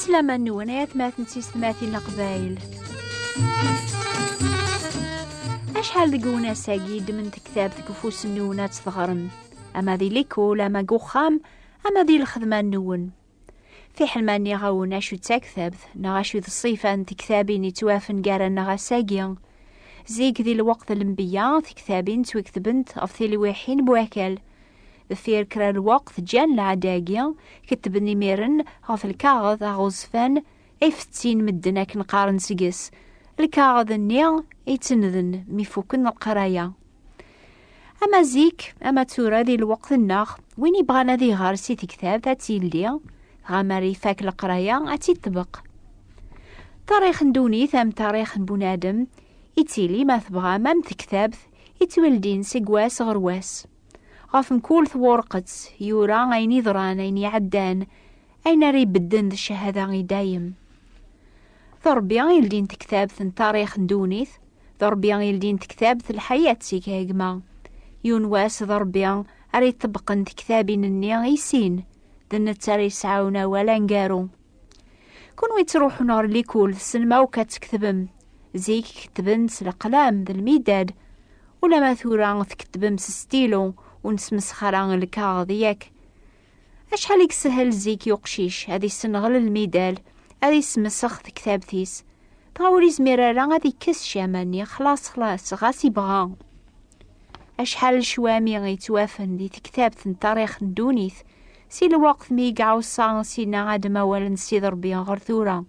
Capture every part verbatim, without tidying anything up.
Laman-nwen ay atmaten d tistmatin n Leqbayel. Acḥal deg-wen ass-agi ddmen tektabt deg ufus-nwen ad tt-teɣrem, ama di likul, ama deg uxxam, ama di lxedma-nwen? Fiḥel ma nniɣ-awen acu d taktabt, neɣ acu d ṣṣifa n tektabin yettwafen gar-aneɣ ass-agi. Zik, di lweqt n lenbiya, tektabin ttwaketbent ɣef tilwiḥin n wakal. Deffir kra n lweqt, ǧǧan lɛada-agi, ketben imiren ɣef lkaɣeḍ aɣezfan ay fettin medden akken qqaren seg-s, lkaɣeḍ-nni ay ttennḍen mi fukken leqraya. Ama zik, ama tura, di lweqt-nneɣ, win ibɣan ad iɣer si tektabt ad tt-yeldi, dɣa mi ara ifak leqraya ad tt-iṭbeq. Tarix n ddunit am tarix n bunadem, ittili, ma tebɣam, am tektabt, ittwildin seg wass ɣer wass. Ɣef mkul twerqet yura ayen iḍran, ayen iɛeddan, ayen ara ibedden d ccahada i dayem. D Ṛebbi i yeldin tektabt n tarix n ddunit, d Ṛebbi i yeldin tektabt n lḥayat seg a gma. Yiwen wass d Ṛebbi ara iṭebbqen tektabin-nni i sin, d netta ara yesɛawen awal aneggaru. Kunwi ttruḥun ɣer likul, tessnem akk ad tketbem. Zik ketben s leqlam d lmidad, ulamma tura tketbem s stylo u nesmesxer lkaɣeḍ, yak? Acḥal i yeshel zik i uqcic ad isenɣel lmidal, ad ismessex tektabt-is, dɣa ur izmir ara ad ikkes ccama-nni, xlaṣ, xlaṣ, ɣas ibɣa. Acḥal n ccwami yettwafen di tektabt n tarix n ddunit, si lweqt mi i iɛuṣa Sidna Adem awal n Sidi Ṛebbi ɣer tura.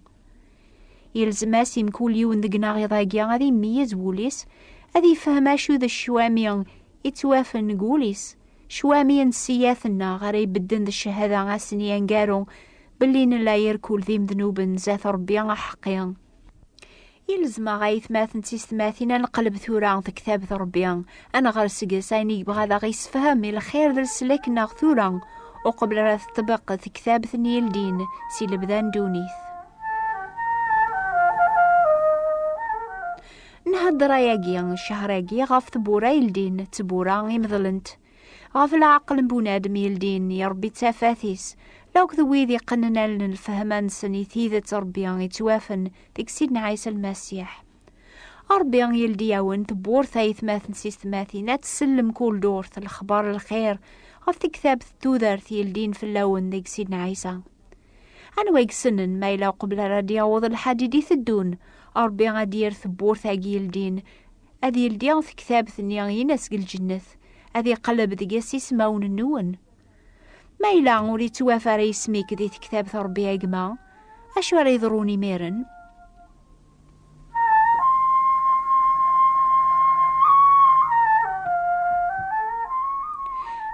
Yelzem-as i mkul yiwen deg-neɣ iḍ-agi ad imeyyez wul-is, ad ifhem acu d ccwami yettwafen deg wul-is, ccwami n ssiyat-nneɣ ara ibedden d ccahada ass-nni aneggaru belli nella irkul d imednuben zdat Ṛebbi aḥeqqi. Yelzem-aɣ, aytmaten d tistmatin, ad neqleb tura tektabt Ṛebbi, ad nɣer seg-s ayen i yebɣa ad aɣ-yessefhem i lxir d leslak-nneɣ tura, uqbel ara teṭbeq tektabt n yildin si lebda n ddunit. Nhedder ayagi, ccher-agi, ɣef tewwura yeldin, tewwura imeḍlent, ɣef leɛqel n bunadem yeldin, iṛebbi d tafat-is, lakked wid iqqnen allen n lfehma-nsen i tidet Ṛebbi yettwafen deg Sidna Ɛisa Lmasiḥ. Ṛebbi yeldi-awen tewwurt, aytmaten d tistmatin, ad tsellem kul ddurt lexbar n lxir ɣef tektabt n tudert yeldin fell-awen deg Sidna Ɛisa. Anwa i yessnen ma yella uqbel ara d-yaweḍ lḥad i d-iteddun, Ṛebbi ad d-yerr tewwurt-agi yeldin, ad yeldi tektabt-nni ines deg lǧennet, ad iqelleb deg-s ismawen-nwen. Ma yella ur yettwaf ara yisem-ik di tektabt Ṛebbi a gma, acu ara yeḍrun imiren?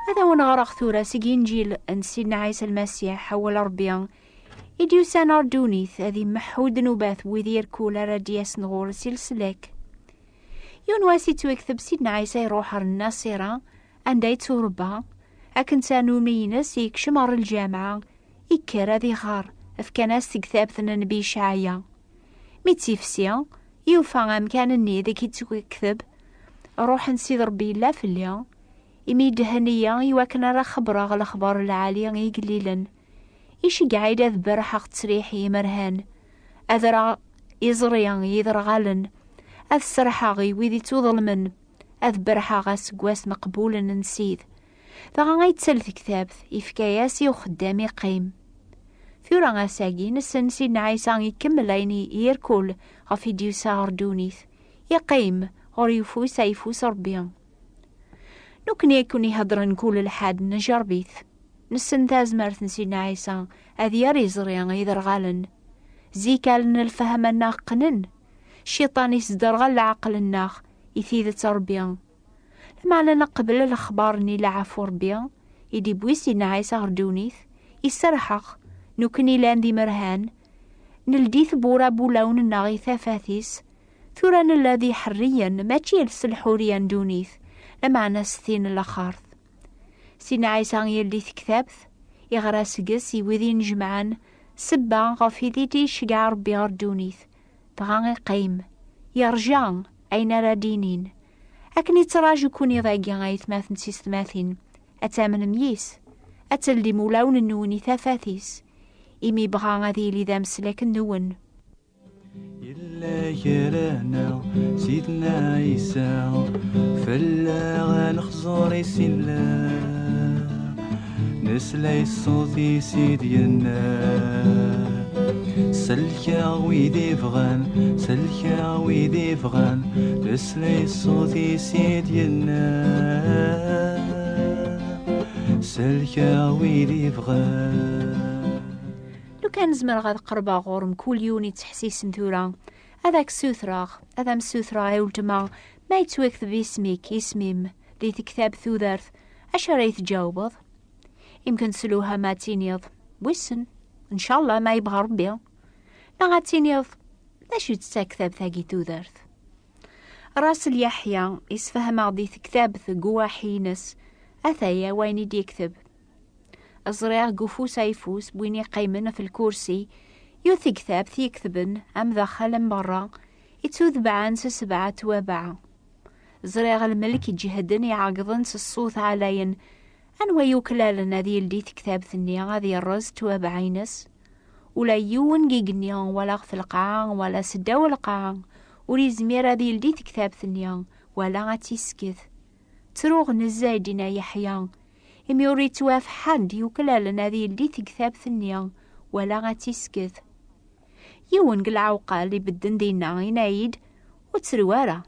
Ad awen-ɣreɣ tura seg Inǧil n Sidna Ɛisa Lmasiḥ, awal Ṛebbi, i d-yusan ɣer ddunit, ad immeḥḥu ddnubat n wid irkul ara d-yasen ɣur-s i leslak. Yiwen wass ittwakteb Sidna Ɛisa iruḥ ɣer Nnaṣira, anda yetturebba, akken tanumi-ines yekcem ɣer lǧameɛ, ikker ad iɣer, fkan-as tektabt n Nnbi Icɛaya. Mi tt-ifsi, yufa amkan-nni deg i tt-ikteb, Ṛuḥ n Sidi Ṛebbi yella fell-i, imi idhen-iyi i wakken ara xebbreɣ lexbar n lɛali i igellilen. Iceggeɛ-iyi-d ad berrḥeɣ ttesriḥ i yimerhan, ad rreɣ iẓri i yiderɣalen, ad serrḥeɣ i wid ittuḍelmen, ad berrḥeɣ aseggas meqbulen n Ssid. Dɣa ay yettel tektabt, ifka-yas i uxeddam iqqim. Tura ass-agi nessen Sidna Ɛisa ikemmel ayen i irkul ɣef i d-yusa ɣer ddunit, iqqim ɣur yufus ayeffus Ṛebbi. Nekkni akken iheddren kul lḥad njerreb-it. Nessen tazmert n Sidna Ɛisa ad yerr iẓri iderɣalen. Zik allen n lfehma-nneɣ qqnen. Cciṭan isderɣel leɛqel-nneɣ i tidet Ṛebbi. Lameɛna neqbel lexbar-nni n leɛfu Ṛebbi i d-iwwi Sidna Ɛisa ɣer ddunit, iserreḥ-aɣ, nekkni llan d imerhan, neldi tewwura n wulawen-nneɣ i tafat-is, tura nella d iḥerriyen, mačči s lḥuriya n ddunit, lameɛna s tin n laxert. Sidna Ɛisa yeldi tektabt, iɣra seg-s i wid inejmaɛen, sebba ɣef i d-iceggeɛ Ṛebbi ɣer ddunit, dɣa iqqim, yerǧa ayen ara d-inin. Akken ittraǧu-ken iḍ-agi, aytmaten d tistmatin, ad tamnem yis, ad teldim ulawen-nwen i tafat-is, imi bɣa ad yili d ameslak-nwen. Yella gar-aneɣ Sidna Ɛisa, fell-aɣ ad nexẓer i s-yella. Nesla i ṣṣut-is i d-yenna: Sellkeɣ wid ibɣan, sellkeɣ wid ibɣan. Nesla i ṣṣut-is i d-yenna: Sellkeɣ wid ibɣan. Lukan zemreɣ ad qerbeɣ ɣur-m kul yiwen yettḥessisen tura, ad ak-ssutreɣ, ad am-ssutreɣ ay weltma, ma yettwakteb isem-ik, isem-im, di tektabt tudert, acu ara yi-tǧawbeḍ? Imken s lewham ad tiniḍ: "Wissen, ncallah ma yebɣa Rebbi." Neɣ ad tiniḍ: "D acu-tt taktabt-agi tudert?" Ras Lyaḥya isefhem-aɣ-d di tektabt deg uwaḥi-ines, ataya wayen i d-yekteb: "Ẓriɣ deg ufus ayeffus n win iqqimen ɣef lkursi, yiwet tektabt yektben, amdaxel am berra, ittutebɛen s sebɛa twabaɛ. Ẓriɣ lmelk iǧehden iɛeggḍen s ṣṣut ɛlayen. Anwa yuklalen ad yeldi tektabt-nni, ad yerreẓ twabaɛ-ines?" Ula yiwen deg igenni, wala ɣef lqaɛa, wala seddaw lqaɛa, ur yezmir ad yeldi tektabt-nni, wala ad tt-isket. Ttruɣ nezzeh, d-yenna Yeḥya, imi ur yettwaf ḥedd yuklalen ad yeldi tektabt-nni, wala ad tt-isket. Yiwen deg lɛewqal ibedden dinna, yenna-yi-d: "Ur ttru ara.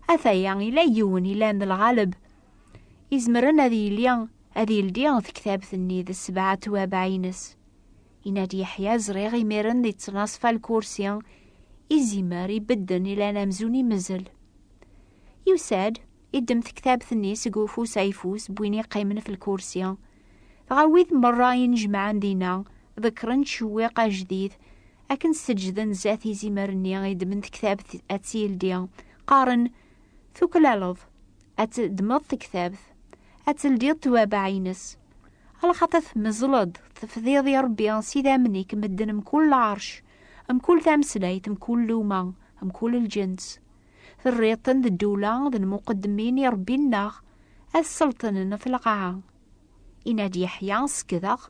Ataya ila yiwen ilan d lɣaleb, izemren ad yili, ad yeldi tektabt-nni d sebɛa twabaɛ-ines." Yenna-d Yeḥya: "Ẓriɣ imiren di ttnaṣfa lkursi, izimer ibedden ilan amzun imezzel." Yusa-d, iddem tektabt-nni seg ufus ayeffus n win iqqimen f lkursi. Dɣa wid merra inejmaɛen dinna ḍekkren ttcewwiq ajdid, akken seǧden zdat izimer-nni iddmen tektabt ad tt-yeldi, qqaren: "Tuklaleḍ ad teddmeḍ tektabt, ad teldiḍ twabaɛ-ines. Alaxaṭer tmeẓleḍ, tefdiḍ i Rebbi s idammen-ik medden mkul lɛerc, mkul tameslayt, mkul luma, mkul lǧens. Terriḍ-ten d ddula d lmuqeddmin i Rebbi-nneɣ, ad sselṭnen ɣef lqaɛa." Yenna-d Yeḥya: "Sekdeɣ,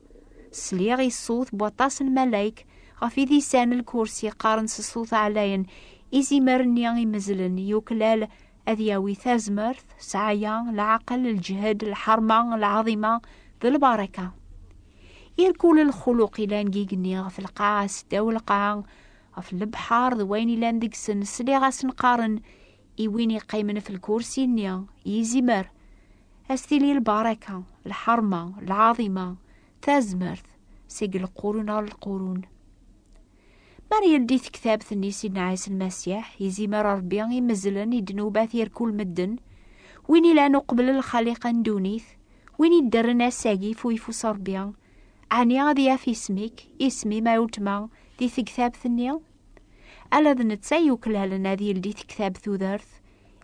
sliɣ i ṣṣut n waṭas n lmalayek ɣef idisan n lkursi qqaren s ṣṣut ɛlayen: Izimer-nni imezlen yuklal ad yawi tazmert, sɛaya, leɛqel, lǧehd, lḥerma, lɛaḍima d lbaraka. Irkul lxuluq ilan deg igenni, ɣef lqaɛa, seddaw lqaɛa, ɣef lebḥer d wayen ilan deg-sen, sliɣ-asen qqaren i win iqqimen f lkursi-nni, i izimer, as tili lbaraka, lḥerma, lɛaḍima, tazmert, seg lqurun ɣer lqurun." Mi ara yeldi tektabt-nni Sidna Ɛisa Lmasiḥ, izimer Ṛebbi imezlen i ddnubat irkul medden, win ilan uqbel lxaliqa n ddunit, win idderren ass-agi f uyeffus Ṛebbi, ɛni ad yaf isem-ik, isem-im a weltma, di tektabt-nni? Ala d netta yuklalen ad yeldi tektabt tudert,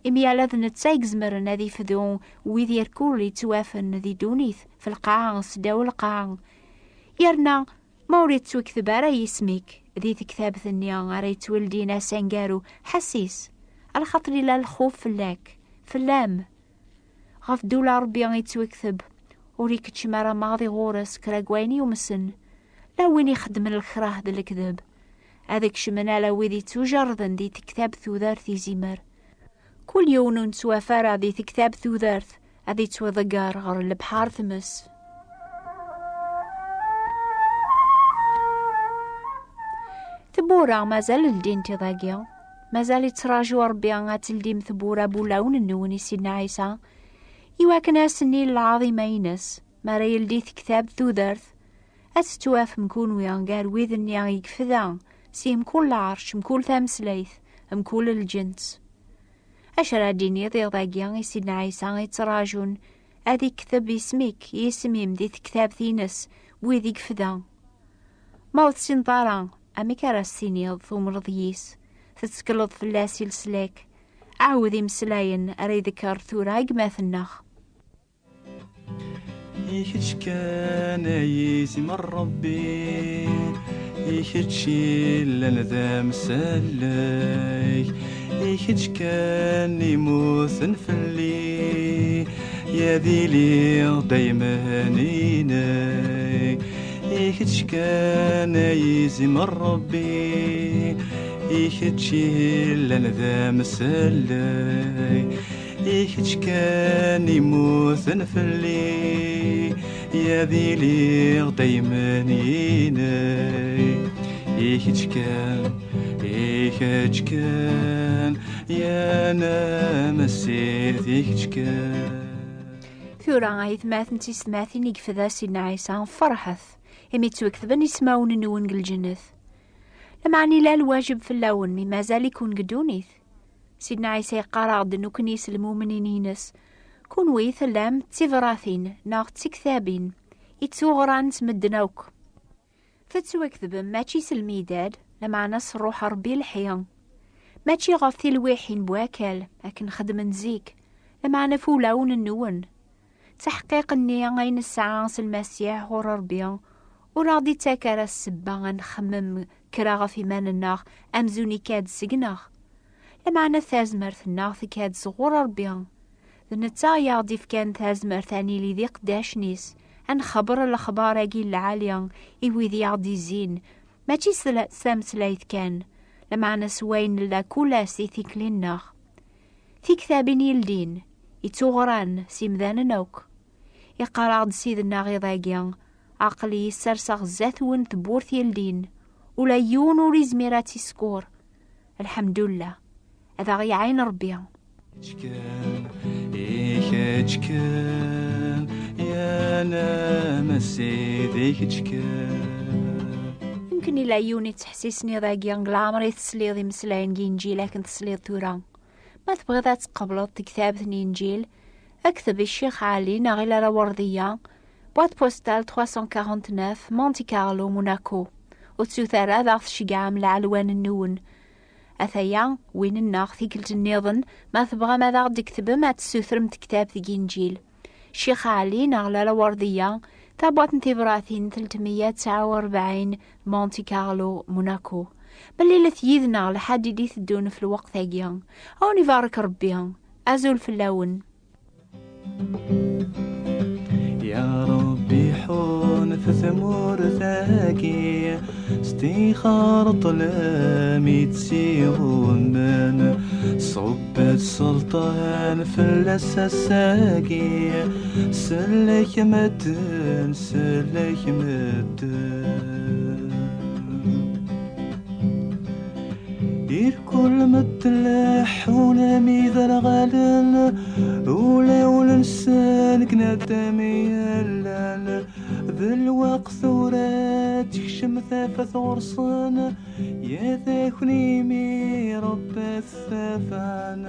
imi ala d netta i izemren ad ifdu wid irkul yettwafen di ddunit, f lqaɛa, seddaw lqaɛa. Yerna ma ur yettwakteb ara yisem-ik di tektabt-nni ara yettweldin ass aneggaru, ḥess-is, alaxaṭer ila lxuf fell-ak, fell-am. Ɣef ddula Ṛebbi i yettwakteb, ur ikeččem ara maḍi ɣur-s kra n wayen yumsen, la win ixeddmen lekrah d lekdeb. Ad kecmen ala wid yettujerrden di tektabt tudert izimer. Kul yiwen ur nettwaf ara di tektabt tudert ad yettwaḍegger ɣer lebḥer tmes. Tewwura mazal ldint iḍ-agi, mazal ittraǧu Ṛebbi ad teldim tewwura n wulawen-nwen i Sidna Ɛisa, iwakken ass-nni n lɛaḍima-ines, mi ara yeldi tektabt tudert, ad tettwafem kunwi gar wid-nni i yefda si mkul lɛerc, mkul tameslayt, mkul lǧens. Acu ara d-tiniḍ iḍ-agi i Sidna Ɛisa ittraǧun ad ikteb isem-ik, isem-im di tektabt-ines, wid i yefda? Ma ur tessineḍ ara, amek ara s-tiniḍ tumreḍ yis, tettekleḍ fell-as i leslak? Ɛawed imeslayen ara iḍekkeṛ tura gma-tneɣ. I kečč kan ay izimer Ṛebbi, i kečč i llan d amsallek, i kečč kan i mmuten fell-i, ad iliɣ daymen inek. I kečč kan ay izimer Ṛebbi, i kečč i yellan d amsellay, i kečč kan immuten fell-i, ad iliɣ daymen inek. I kečč kan, i kečč kan, yan amessid, i kečč kan. Tura, aytmaten d tisetmatin i yefda Sidna Ɛisa, ferḥet, imi ttwaketben ismawen-nwen deg lǧennet. Lameɛna yella lwajeb fell-awen, mi mazal-iken deg ddunit. Sidna Ɛisa yeqqar-aɣ-d nekkni s lmumnin-ines: Kunwi tellam d tibratin neɣ d tiktabin, ittuɣran s medden akk. Tettwaketbem mačči s lmidad, lameɛna s Ṛṛuḥ Ṛebbi lḥi. Mačči ɣef tilwiḥin n wakal, akken xedmen zik, lameɛna f wulawen-nwen. Ttaḥqiq-nni ay nesɛa s Lmasiḥ ɣur Ṛebbi, ur aɣ-d-ittak ara ssebba ad nxemmem kra ɣef iman-nneɣ amzun ikka-d seg-neɣ. Lameɛna tazmert-nneɣ tekka-d sɣur Ṛebbi. D netta i aɣ-d-ifkan tazmert ad nili d iqeddacen-is, ad nxebber lexbar-agi n lɛali i wid i aɣ-d-izzin, mačči s la-, s tameslayt kan, lameɛna s wayen nella kul ass i tikli-nneɣ. Tiktabin yeldin, ittuɣran s imdanen akk. Iqqar-aɣ-d Sidna iḍ-agi: Aql-iyi sserseɣ zdat-wen tewwurt yeldin, ula yiwen ur izmir ad tt-iskur. Lḥemdullah, ad aɣ-iɛin Ṛebbi. Kečč kan, i kečč kan, yan amessid, i kečč kan. Yemken ila yiwen yettḥessisen iḍ-agi deg leɛmer i tesliḍ imeslayen n Yinǧil akken tesliḍ tura. Ma tebɣiḍ ad tqebleḍ tektabt n Yinǧil, kteb i Ccix Ɛli neɣ i Lala Werdiya, boîte postale trois cent quarante-neuf, Monte Carlo, Monaco. Ur ttut ara ad aɣ-tceggɛem lɛelwan-nwen. Ataya win-nneɣ tikkelt nniḍen, ma tebɣam ad aɣ-d-tketbem ad tessutrem tektabt deg Yinǧil. Ccix Ɛli neɣ Lala Werdiya, tabwaṭ n tibratin telt meyya tesɛa u rebɛin, Monte Carlo, Monaco. Mlilet yid-neɣ lḥad i d-iteddun f lweqt-agi. A wen-ibarek Ṛebbi. Azul fell-awen. Ya Ṛebbi, ḥunn f tmurt-agi, stixer ṭṭlem i tt-iɣummen, ṣubb-d sselṭan fell-as ass-agi, sellek medden, sellek medden. Irkul medden leḥḥun am iderɣalen, ulawen-nsen deg nadam i llan. D lweqt tura ad tekcem tafat ɣur-sen, ya takni mi Ṛebbi ad t-tafan.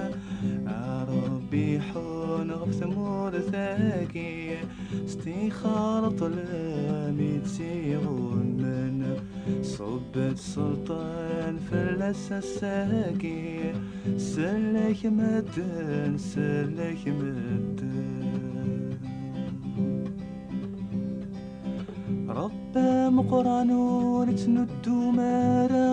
A Ṛebbi, ḥunn ɣef tmurt-agi, stixer ṭṭlem i tt-iɣummen, ṣubb-d sselṭan fell-as ass-agi, sellek medden, sellek medden. Ṛebbi ameqqran ur ittnuddum ara,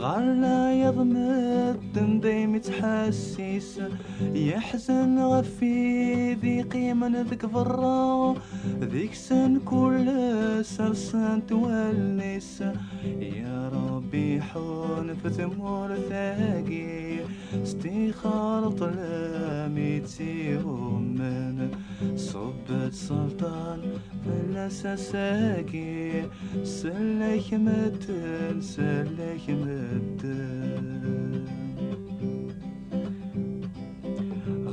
ɣer leɛyaḍ medden daymi ttḥessis, yeḥzen ɣef wid iqqimen deg berra, deg-sen kul ass rsent wallen-is. Ya Ṛebbi, ḥunn f tmurt-agi, stixer ṭṭlem i tt-iɣummen, ṣubb-d sselṭan fell-as ass-agi, sellek medden, sellek medden.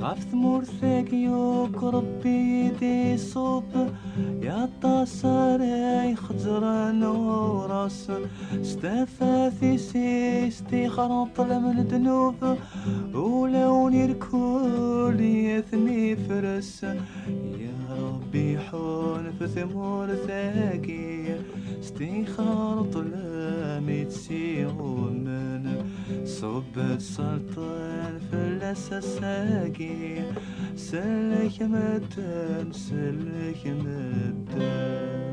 Ɣef tmurt-agi akk Ṛebbi i d-iṣubb, aṭas ara ixezzren ɣur-s, s tafat-is i stixer ṭṭlem n ddnub, ulawen irkul i ten-ifres. Ya Ṛebbi, ḥunn f tmurt-agi, stixer ṭṭlem i tt-iɣummen, ṣubb-d sselṭan fell-as ass-agi, sellek medden, sellek medden.